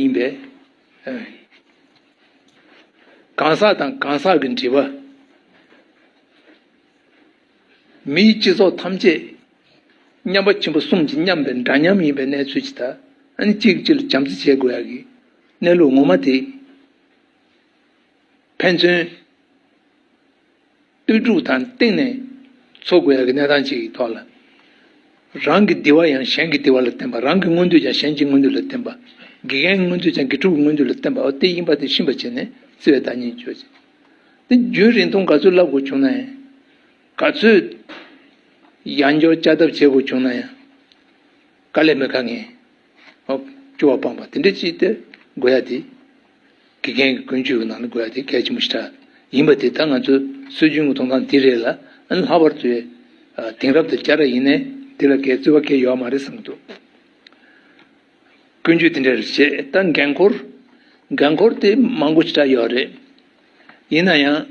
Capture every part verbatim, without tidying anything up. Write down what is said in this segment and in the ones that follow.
ཡིན་པས། གང་ཟག་དང་གང་ཟག་གི་འབྲེལ་བ། མིའི་སྤྱི་ཚོགས་ཐམས་ཅད་མཉམ་པ་ཆེན་པོ་གསུམ་གྱིས་མཉམ་པའི་འདྲ་མཉམ་ཡིན་པའི་གནས་ཚུལ་ཅིག་དང་། ཨ་ནི་གཅིག་གཅིག་ལ་བྱམས་བརྩེ་བྱེད་དགོས་ཡག་གི་གནས་ལུགས་ངོ་མ་དེ། ཕན་ཚུན་ལྟོས་གྲུབ་དང་བརྟེན་ནས་འཚོ་དགོས་ཡག་གི་གནས་སྟངས་ཅིག་གི་ཐོག་ལ། རང་གི་བདེ་བ་ཡང་གཞན་གྱི་བདེ་བ་ལ་བརྟེན་པ། རང་གི་མངོན་འདོད་ཀྱང་གཞན་གྱི་མངོན་འདོད་ལ་བརྟེན་པ། དགེ་རྒན་གྱི་མངོན་འདོད་ཀྱང་དགེ་ཕྲུག་གི་མངོན་འདོད་ལ་བརྟེན་པ། འོ་དེ་ཡིན་པ་དེ་ཤེས་པ་བྱས་ནས་བརྩེ་བའི་བདག་ཉིད་བཅོས་ཅིང་། དེ་རྒྱུན་རིང་ཐུང་ག་ཚོད་བསླབ་དགོས་བྱུང་ན་ཡང་། ག་ཚོད་ཡང་བསྐྱར་བསྐྱར་ལྡབ་བྱེད་དགོས་བྱུང་ན་ཡང་། དཀའ་ལས་མི་དཀའ་ངལ། ཨོ། སྐྱོ་བ་སྤངས་པ་དེ་འདྲ་ཅིག་དེ་དགོས་ཡ་དེ། དགེ་རྒན་གྱི་ཀུན་སྤྱོད་ཀྱི་ནང་ལ་དགོས་ཡ་དེ་གལ་ཆེན་པོ་ཞེ་དྲག་ཡིན་པ་དེ། ད་ང་ཚོའི་སྲོལ་རྒྱུན་གྱི་ཐོབ་ཐང་དེ་རེད་ལ། ཨ་ནི་ལྷག་པར་དུ་དེང་རབས་དང་བསྐྱར་ཡིན་ནའི་དེ་ལ་གའི་རྩོད་པ་གའི་ཡོད་མ་རེད་བསམ་གྱི་འདུག་ཀུན་སྤྱོད་དེ་འདྲ་རེད་བྱས། ད་འགན་ཁུར། འགན་ཁུར་དེ་མང་པོ་ཞེ་དྲག་ཡོད་རེད། ཡིན་ན་ཡང་།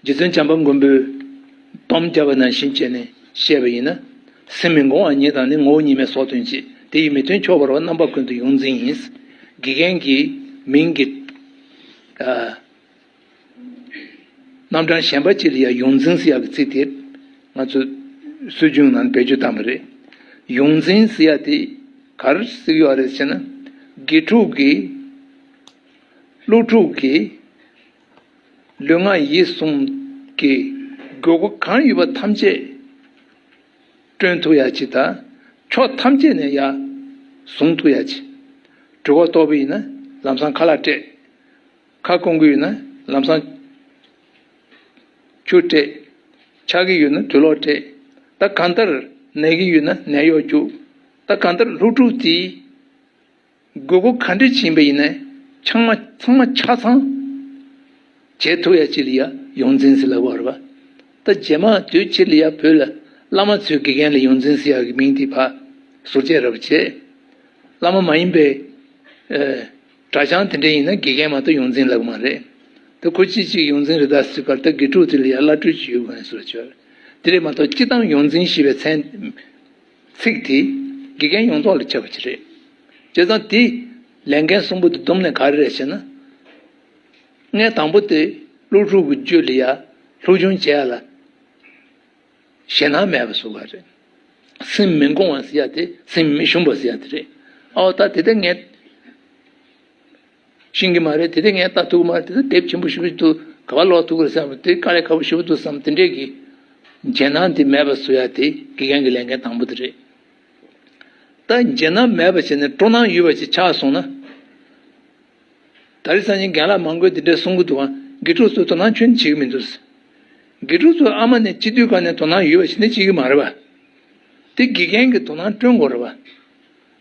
རྗེ་བཙུན་བྱམས་པ་མགོན་པོས་སྡོམ་བརྒྱབ་པ་ནང་བཞིན་བྱས་ནས་བཤད་པ་ཡིན་ན། སེམས་མི་འགོང་བ་ཉིད་དང་ནི། ངོ་བོ་ཉིད་མེད་སྲོག་ཐོན་བྱེད། དེ་ཡི་མི་མཐུན་ཕྱོགས་བར་བ། རྣམ་པ་ཀུན་ཏུ་ཡོངས་འཛིན་ཡིན། དགེ་རྒན་གྱི་མིང་གི། ཨ། རྣམ་གྲངས་གཞན་པ་ཅིག་ལ་ཡང་ཡོངས་འཛིན་ཟེར་ཡག་གི་ཚིག་དེ་ང་ཚོ་སྲོལ་རྒྱུན་ནང་བེད་སྤྱོད་བཏང་བ་རེད། ཡོངས་འཛིན་ཟེར་ཡག་དེ་ག་རེ་ཟེར་གྱི་ཡོད་རེད་ཟེར་ན། དགེ་ཕྲུག་གིས། སློབ་ཕྲུག་གིས་ལུས་ངག་ཡིད་གསུམ་གྱི་དགོས་མཁོ་གང་ཡོད་པ་ཐམས་ཅད་བསྐྲུན་ཐུབ་ཡག་ཅིག་དང་། ཕྱོགས་ཐམས་ཅད་ནས་ཡར་བཟུང་ཐུབ་ཡག་ཅིག་གྲོད་ཁོག་ལྟོགས་པ་ཡིན་ན་ལམ་སང་ཁ་ལག་སྤྲད། ཁ་སྐོམ་གྱི་ཡོད་ན་ལམ་སང་ཆུ་སྤྲད། ཆག་གི་ཡོད་ན་དུག་ལོག་སྤྲད། ད་གང་ལྟར་ན་གི་ཡོད་ན་ནད་གཡོག་རྒྱུག་ད་གང་ལྟར་སློབ་ཕྲུག་དེའི་དགོས་མཁོ་ག་འདྲ་ཅིག་ཡིན་པ་ཡིན་ནའི་ཚང་མ་ཚང་མ་ཆ་ཚང་བྱེད་ཐུབ་ཡ་ཅིག་ལ་ཡ་ཡོངས་འཛིན་ཟེར་ལབ་པ་རེད་པ། ད་རྗེས་མ་དུས་ཕྱིས་ལ་ཡ་བོད་ལ་བླ་མ་ཚོས་དགེ་རྒན་ལ་ཡོངས་འཛིན་ཟེར་ཡ་གི་མིང་དེ་ཕར་ཟུར་བཅད་ར་བ་བྱས། བླ་མ་མ་ཡིན་པའི་ཨེ། གྲྭ་རྐྱང་དེ་འདྲ་ཡིན་ན་དགེ་རྒན་མ་གཏོགས་ཡོངས་འཛིན་ལབ་ཀྱི་མ་རེད། ད་ཁོ་ཅིག་ཅིག་ཡོངས་འཛིན་རེད་ད་ཟེར་གར། ད་དགེ་ཕྲུག་དེ་ལ་ཡ་བླ་སྤྲུལ་ཅིག་ཡོད་དགོས་ནས་ཟེར་བ་བྱས། དེ་རེད་མ་གཏོགས་སྤྱིར་བཏང་ཡོངས་འཛིན་ཞེས་པའི་མཚན་ཚིག་དེ་དགེ་རྒན་ཡོངས་རྫོགས་ལ་ཁྱབ་པ་ཅིག་རེད། བྱས་ཙང་དེ་ལས་འགན་གསུམ་པོ་དེ་བསྡོམས་ནས་ག་རེ་རེད་ཟེར་ན། ལས་འགན་དང་པོ་དེ་སློབ་ཕྲུག་གི་རྒྱུད་ལ་ཡ་སློབ་སྦྱོང་བྱེད་ཡ་ལ། ཞེད་སྣང་མེད་པ་བཟོ་དགོས་རེད། སེམས་མི་འགོང་བ་ཟེར་ཡ་དེ་སེམས་མི་ཞུམ་པ་ཟེར་ཡ་དེ་རེད། ཨའོ་ད་དེ་ལྟར་ངས་ཤེས་ཀྱི་མ་རེད། དེ་ལྟར་ངས་ལྟ་ཐུབ་ཀྱི་མ་རེད། དེ་ལྟར་དེབ་ཆེན་པོ་ཞེ་པོ་ཅིག་འདུག་ག་པར་ཀློག་ཐུབ་ཀྱི་རེད་བསམ། དེ་དཀའ་ལས་ཁག་པོ་ཞེ་པོ་འདུག་བསམ། དེ་འདྲས་ཀྱི་ཞེད་སྣང་དེ་མེད་པ་བཟོ་ཡ་དེ་དགེ་རྒན་གྱི་ལས་འགན་དང་པོ་དེ་རེད། ད་ཞེད་སྣང་མེད་པ་བྱས་ནས་སྤྲོ་སྣང་ཡོད་པ་ཅིག་ཆགས་སོང་ན། ད་རེས་སང་ཉིན་རྒན་ལགས་མང་པོས་འདི་འདྲ་གསུང་གི་འདུག་ཨ། དགེ་ཕྲུག་ཚོས་དོ་སྣང་ཁྱོན་ནས་བྱེད་ཀྱི་མི་འདུག་དགེ་ཕྲུག་ཚོས་ཨ་མ་ནས་སྤྱི་འཐུས་སྒང་ནས་དོ་སྣང་ཡོད་པ་ཞིག་ནི་བྱེད་ཀྱི་མ་རེད་པ། དེ་དགེ་རྒན་གྱིས་དོ་སྣང་སྐྱོན་དགོས་རེད་པ།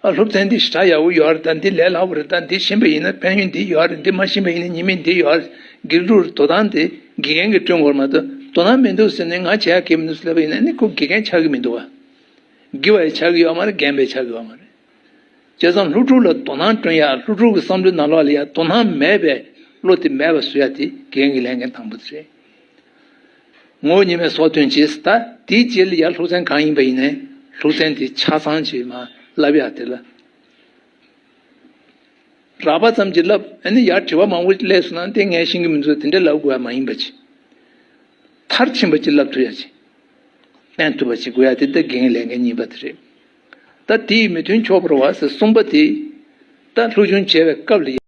ཨ། སློབ་ཚན་འདི་ཞེ་དྲག་ཡག་པོ་ཡོད་རེད། ད་འདི་ལས་སླ་པོ་རེད། ད་འདི་ཤེས་པ་ཡིན་ན་ཕན་ཡོན་འདི་ཡོད་རེད། འདི་མ་ཤེས་པ་ཡིན་ན་ཉེས་དམིགས་འདི་ཡོད་རེད། དགེ་ཕྲུག་དོ་སྣང་དེ་དགེ་རྒན་གྱིས་སྐྱོན་དགོས་རེད་མ་གཏོགས། དོ་སྣང་མི་འདུག་ཟེར་ནས་ང་བྱེད་ཡག་གང་ཡང་མི་འདུག་ཟེར་ལབ་པ་ཡིན་ན་ནི་ཁོ་དགེ་རྒན་ཆགས་ཀྱི་མི་འདུག་པ། དགེ་བ་ཡང་ཆགས་ཀྱི་ཡོད་མ་རེད། རྒན་པ་ཡང་ཆགས་ཀྱི་ཡོད་མ་རེད། བྱས་ཙང་སློབ་ཕྲུག་ལ་དོ་སྣང་སྐྱོན་ཡག་སློབ་ཕྲུག་གི་བསམ་བློའི་ནང་ལོགས་ལ་ཡ་དོ་སྣང་མེད་པའི་བློ་དེ་མེད་པ་བཟོ་ཡ་དེ་དགེ་རྒན་གྱི་ལས་འགན་དང་པོ་དེ་རེད། ངོ་བོ་ཉིད་མེད་སྲོག་ཐོན་བྱེད། ད་དེའི་རྗེས་ལ་ཡ་སློབ་ཚན་གང་ཡིན་པ་ཡིན་ནའི་སློབ་ཚན་དེ་ཆ་ཚང་བྱས་མར་བསླབ་ཡ་དེ་ལ། རགས་པ་ཙམ་གྱིས་བསླབ། ཨ་ནི་ཡར་དྲི་བ་མང་པོ་སླེབས་སོང་ན་དེ་ངས་ཤེས་ཀྱི་མི་འདུག་དེ་འདྲ་ལབ་དགོས་པ་མ་ཡིན་པ་ཅིག་མཐར་ཕྱིན་པ་ཅིག་བསླབ་ཐུབ་ཡ་ཅིག་ཕན་ཐོགས་པ་ཅིག་དགོས་ཡ་དེ་ད་དགེ་རྒན་ལས་འགན་གཉིས་པ་དེ་རེད། ད་དེའི་མི་མཐུན་ཕྱོགས་བོར་བ་ཟེར་གསུམ་པ་དེ། ད་སློབ་སྦྱོང་བྱེད་པའི་སྐབས་ལ།